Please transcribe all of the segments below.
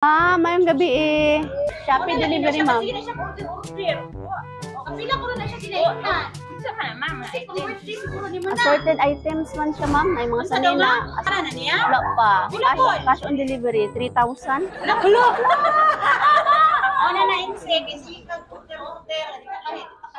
Ah, maayong gabi eh. Shopee delivery, ma'am. Sige na siya order-order. Kapila ko na siya ginaignan. Sa ka na, ma'am. Kasi pang birthday siguro ni mo na. Assorted items man siya, ma'am. Ay mga Unsa daw, sanina. ma'am? Para na niya? Wala pa. Wala Cash, po. cash on delivery, 3,000. Wala ko. Oh, na na insect. Sige kag order-order.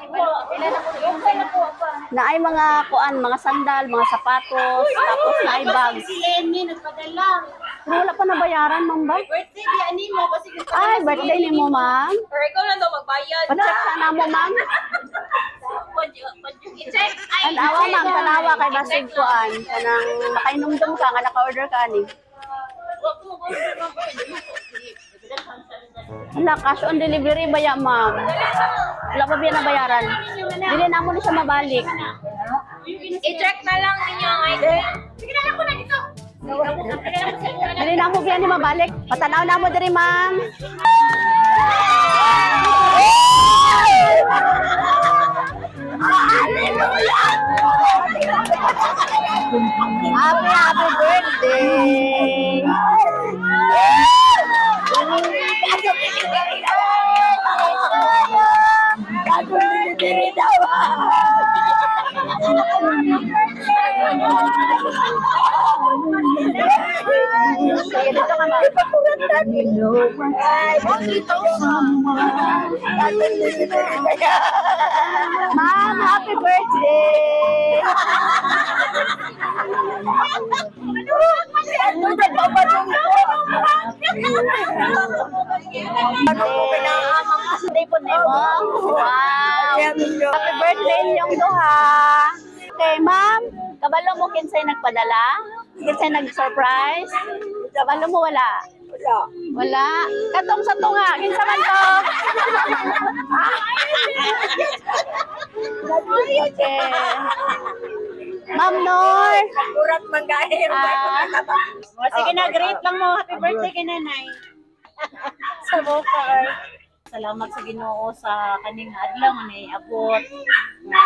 Pila na po. Okay na po pa. Na ay mga kuan, mga sandal, mga sapatos, tapos na ay bags. Si Lenny nagpadala. Pero wala pa nabayaran, ma'am ba? Birthday di ani mo kasi nagpadala Ay, si birthday Lenny. ni mo, ma'am. Pero ikaw lang daw magbayad. Pa-check sana mo, ma'am. I-check. Ay, Tanawa, ma'am. Tanawa kay basig kuan. Kanang makainumdum ka nga naka-order ka ani. Wala, cash on delivery ba ya, ma'am? Wala pa biya nabayaran. Dili na mo ni siya mabalik. I-check na lang ninyo ang item. Sige na lang ko na dito. Dili na mo biya ni mabalik. Patanaw na mo diri, ma'am. Happy, happy birthday! Sige, dito ka, ma'am. Ma'am, happy birthday! Birthday po ni mo. Wow! Happy birthday inyong duha. Okay, ma'am, kabalo mo kinsay nagpadala? Kinsay nag-surprise? Kabalo mo wala? Wala. Wala. Katong sa tunga, kinsa man to? Okay. Ma'am Nor. Urat man gahir. Ah. Sige na, great lang mo. Happy birthday kay nanay. Sa Bokar. Salamat sa Ginoo sa kaning adlaw nga naiabot nga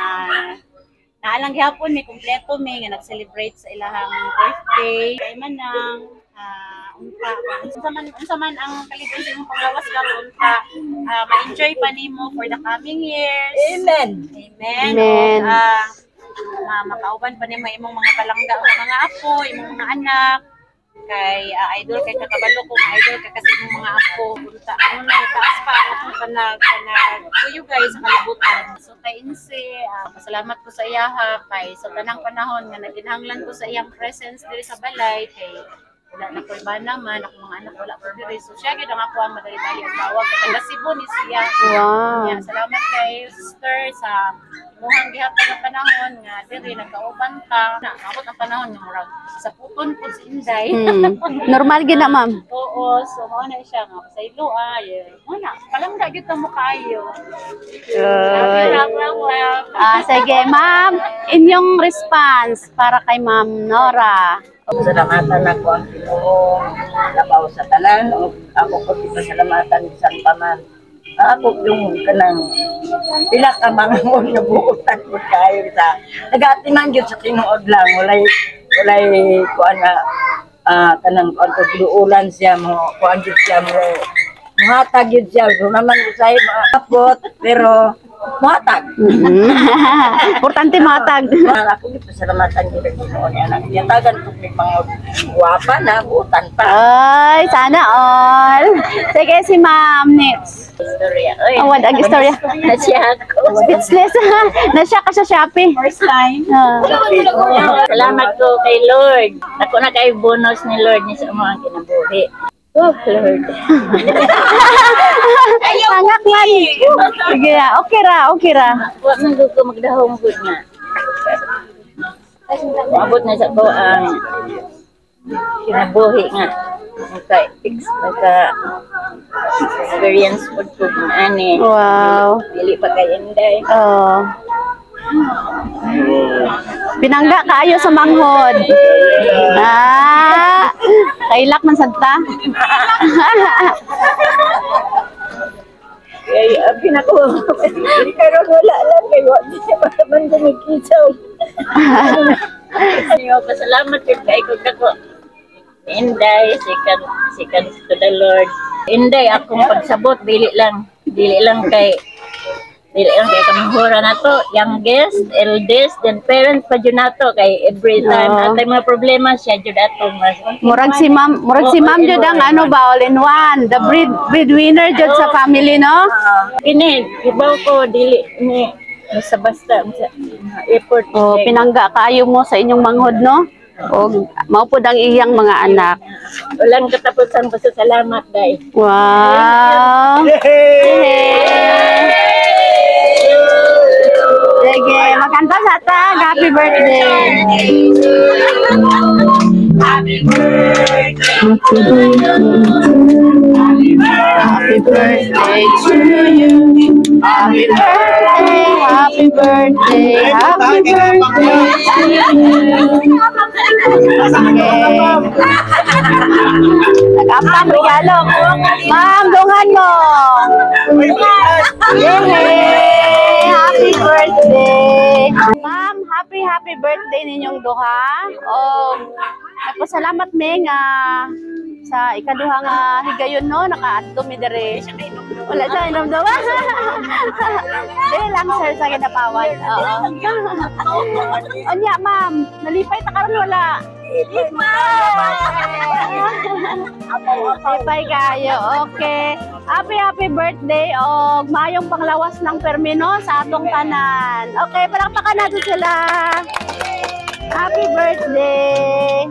naalang gihapon mi kumpleto mi nga nag-celebrate sa ilahang birthday. Kay manang unta unsa man ang kalibutan sa imong panglawas karon unta ma-enjoy pa nimo for the coming years. Amen. Amen. Amen. Ug, makauban pa nimo imong mga palangga o mga apo, imong mga anak. Kay idol kay kakabalo ko nga idol kay kasi imong mga apo unta ano na taas pa ang atong panag panag kuyugay sa kalibutan. So kay Inse, pasalamat ko sa iyaha kay sa tanang panahon nga naginhanglan ko sa iyang presence diri sa balay kay wala na ko'y bana man, akong mga anak wala ko diri. So siya gyud ang ako ang madali-dali ang tawag kay taga Cebu ni siya. Wow. Yeah, salamat kay sister sa imuhang gihapon nga panahon nga diri nagkauban ka. Na abot ang panahon nga murag sa puton pud si Inday. Normal gid na, ma'am. Oo, so mao na siya nga pasaylo ah. Mao na, palangga gyud ta mo kaayo. Love you, love, love, love. Ah, sige, ma'am. Inyong response para kay Ma'am Nora. Pasalamatan ako ang Ginoo labaw sa tanan ug ako ko pasalamatan bisan pa man. Ako yung kanang pila ka mga mo nabuotan ko kayo sa nagatiman gyud sa tinuod lang, walay walay kuan nga kanang kuan ko duulan siya mo kuan gyud siya mo muhatag gyud siya so naman usay maapot pero muhatag. Importante matag. Mahal ako gyud pasalamatan gyud ang Ginoo niya nang gihatagan ko mig mga guwapa na buotan pa. Ay, sana all. Sige, si Ma'am Nits. Istorya. Oy. Awad ang istorya. Nasiya ako. Speechless. Nasya ka sa Shopee. First time. Ah. Salamat ko kay Lord. Ako na kay bonus ni Lord ni sa mga kinabuhi. Oh, Lord. Hangak man. Sige, ah. Okay ra, okay ra. Wa man gud ko magdahong gud nga. Maabot na sa ko ang kinabuhi nga. Naka, naka experience pud ko ng ani. Wow. Dili pa kay Inday. Oh. Pinangga kaayo sa manghod. Ah, kailak man sad ta. Kay abi na ko. Pero wala lang kay wa di siya man gumikisaw. Niyo pasalamat jud kay ko kako. Inday, second, second to the Lord. Inday, akong pagsabot, dili lang kay kamanghuran nato, youngest, eldest, then parents pa jud nato kay every time Oo. Atay mga problema siya jud ato mas. Murag si ma'am jud ang ano ba, all in one, the breadwinner jud sa family, no? Kini, ibaw ko dili ni basta basta sa effort. Oh, pinangga kaayo mo sa inyong manghod, no? Og mao pud ang iyang mga anak. Walang katapusan, basta salamat dai. Wow. Yay! Sige, magkanta sa ta. Happy birthday. Happy Happy birthday to you. Happy birthday, happy birthday, happy birthday to you. Okay. Nag-ampang regalo. Ma'am, dunghan mo. Yay! Happy birthday! Ma'am, happy happy birthday ninyong duha. O, nagpasalamat me nga sa ikaduha nga higayon, no, nakaadto mi diri. Wala siya inom. Dili lang, sir, sa ginapawan. Oo. Unya, ma'am, nalipay ta karon, wala? Lipay kayo. Okay. Happy happy birthday og maayong panglawas ng permino sa atong tanan. Okay, palakpakan natin sila. Happy birthday.